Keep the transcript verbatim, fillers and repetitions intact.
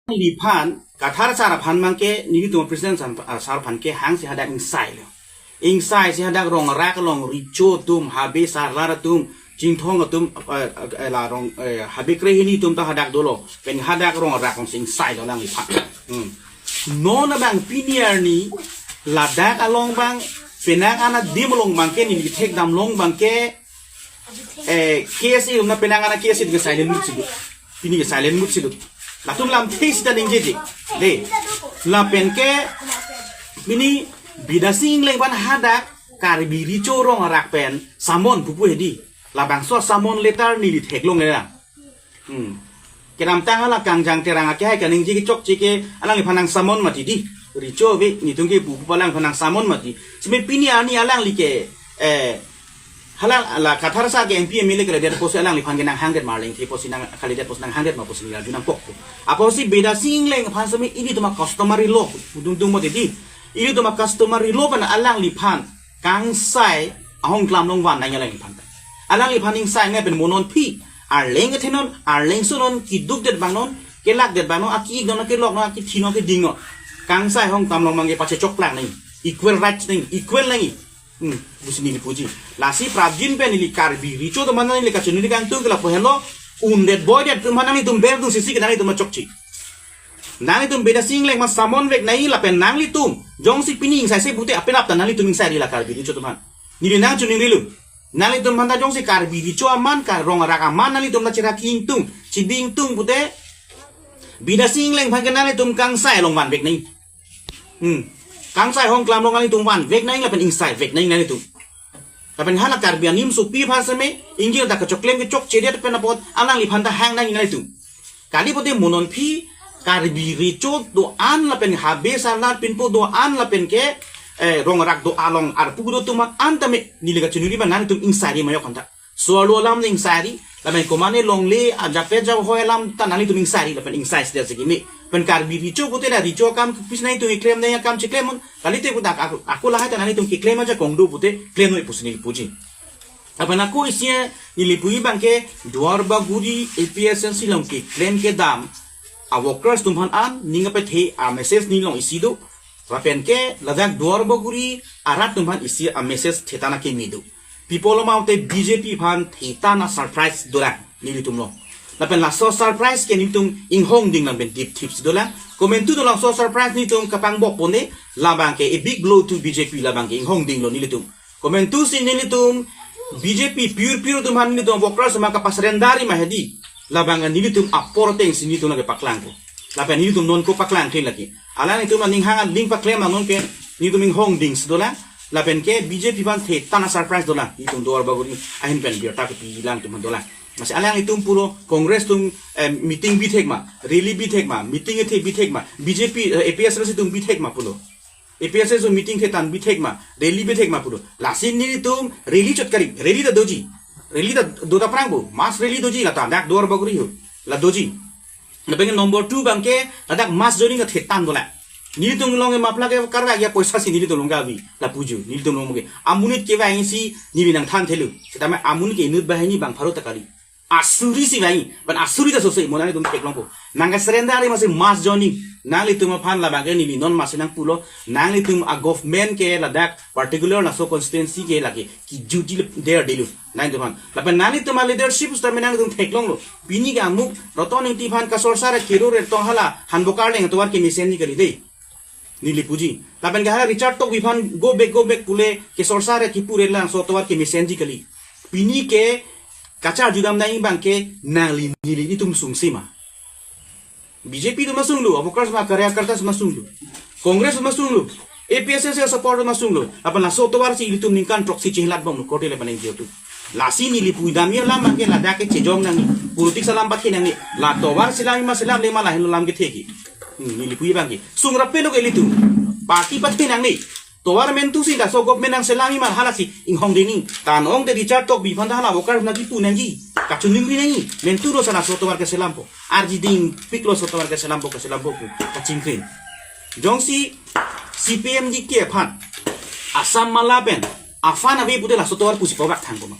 Neliphan, Kathar sar aphan abangke, nelitum president sar, ah, sar aphan ke hangsi hadak ingsailo. Ingsaisi hadak rong rak along recho atum, habe sarlar atum, Chinthong atum, eh, eh, la rong, eh, habe kre hini atum ta hadak dolo. Pen hadak rong rak alongsi ingsailo alangliphan. Hmm. Non abang pini arni, ladak along abang, penang ana dim along abangke, neli thekdam along abangke, eh, K S A atum na penang ana K S A atum ke silent mode si do. Pini ke silent mode si do. Latum lamthe sita ningjeje. De. Lapen ke pini Bidya Sing Engleng aphan hadak Karbi recho rong rak pen summon pupu hedi. Labangso summon letter neli theklongle. Hmm. Kedamtang hala Kangjang Terang akehai kaningje kechokche ke alangliphan nang summon mati di. Recho ave nelitum ke pupu alangliphan nang summon mati. Sime pini arni alangli ke, eh, hala la Kathar sar ke M P M L A kalidet apotsi alangliphan ke nang hangdet ma, arleng the apotsi nang kalidet apotsi nang hangdet ma pusi neli arju nangkok. Apotsi Bidya Sing Engleng aphan sime ilitum a-customary law, dungdung mati di. Ilitum a-customary law pen alangliphan kangsai ahong klam along van nangji alangliphan. Alangliphan ingsai nangpen mo non aphi, arleng kethe non, arleng so non, keduk det abang non, kelak det abang non, aki-ik non, kelok non, akithi non, keding non. Kangsai ahong klam along abangke pachechok plak nangji, equal rights nangji, equal nangji. Hmm, pusi neli puji. Lasi prapjin pen neli Karbi recho atum aphan neli kachiningri kangtung ke lapu henlo, undet boydet atum aphan nanglitum berdung sisi ke nanglitum chokche. Nanglitum Bidya Sing Engleng aphan summon vek nangji lapen nanglitum jongsi pini ingsaise pute apenap ta nanglitum ingsairi la Karbi recho atum aphan. Neli nangchiningrilo. Nanglitum aphan ta jongsi Karbi recho aman, ka rong rak aman nanglitum ta chiraki ingtung, chibi ingtung pute, Bidya Sing Engleng aphan ke nanglitum kangsai along van vek nangji. Hmm. Kangsai ahong klam along nanglitum van vek nangji lapen ingsai vek nangji nanglitum. Lapen hala Karbi animsopi aphan sime, ingjir ta kachoklem kechokchedet pen apot alangliphan ta hang nangji nanglitum. Kali pute mo non aphi, Karbi recho do-an lapen habe sarlar pinpo do-an lapen ke, eh, rong rak do along arpu do atum an tame neli kachiningri abang nanglitum ingsairi ma yok aphan ta. So-arlo alam nang ingsairi, lapen komane longle, ajapet jahoi alam ta nanglitum ingsairi, lapen ingsaisi det si kimi. Pen Karbi recho pute la recho akam kepis nanglitum keklem nangji akam chiklem non, kalite pute ako, ako lahai ta nanglitum keklem ajakong do pute, klem noi pusi neli puji. Lapen ako isi neli puji abangke Duar Bagori A P S S C along keklem kedam a-workers atum aphan an ning kapathe a-message nelong isi do. Lapen ke ladak Duar Bagori arat atum aphan isi a-message thethan akimi do. People amount te B J P aphan thethan a-surprise dolang nelitum along. Lapen laso surprise ke nelitum inghongding lang pen dipthip si dolang. Komantu dolang, laso surprise nelitum kapangbok pon-e, labangke a big blow to B J P, labangke inghongdinglo nelitum. Komantu si nelitum B J P pure pure atum aphan nelitum workers atum kapasarendari ma hedi. Labang nelitum apor atengsi nelitum lake paklangpo. Lapen nelitum non ko paklang kle lake. Alanglitum aning hang aling paklem nang non ke nelitum inghongding si dolang. Lapen ke B J P aphan thethan a-surprise dolang. Nelitum Duar Bagori ahin pen birta kepi lang atum aphan dolang. Masi alanglitum pulo Congress atum, eh, meeting bithek ma, rally bithek ma, meeting ethe bithek ma, B J P, eh, A P S S C atum bithek ma pulo. A P S S C atum meeting thethan bithek ma, rally bithek ma pulo. Lasi nelitum rally chot kari, rally ta doji. Rally ta do ta prang bo, mass rally doji la ta, dak Duar Bagori ho, la doji. Lapen number two abangke, ladak mass joining ta thethan dolang. Nelitum along ke mapla ke karga ya poisa si nelitum along gavi, la puji, nelitum along ke. Amonit kevangsi neli nangthan thelo. Setame amonit ke inut banghini bang pharo ta kali. Asuri si vangji, pen asuri ta sose, mo nanglitum theklongpo. Nang kasurrender ari masi mass joining. Nanglitum aphan labangke neli non masi nangpulo. Nanglitum a-government ke ladak particular laso constituency ke lake kijutji le der delu. Nanglitum aphan. Lapen nanglitum a-leadership setame nanglitum theklonglo. Pini ke amuk Roton Engti aphan kasorsar kiro re tong hala hanbokar leng tovar kemesenji kali de. Neli puji. Lapen ke hala Richard Tokbi aphan go back, go back pule kesorsar kipu re lang so tovar kemesenji kali. Pini ke kacharjudam nangji abangke nangli neli itum sungsi ma. B J P atum asunglo, Avokar Sma karyakarta atum asunglo. Congress atum asunglo. A P S S C support atum asunglo. Lapen laso tovar si ilitum ningkan throksi chehlat bomlo korte le paneng jiotu. Lasi neli pudam alam abangke ladak ke chejong nangji. Politics alam pathe nangji. La tovar selamji ma selamle ma lahenlo alam ketheki. Hmm, neli puji abangke. Sungrap pelo ke ilitum. Party pathe nangji. Tovar mentu si laso government nangselamji ma halasi inghongding nangji. Tan ong te Richard Tokbi aphan ta hala Avokar Sma kipu nangji. Kachiningri nangji. Mentu lo sa laso tovar keselampo. Arjiding piklo laso tovar keselampo, keselampo pu kachingkrin. Jongsi C P M D K aphan Assam mala pen aphan ave pute laso tovar pusi pabak thangpo ma.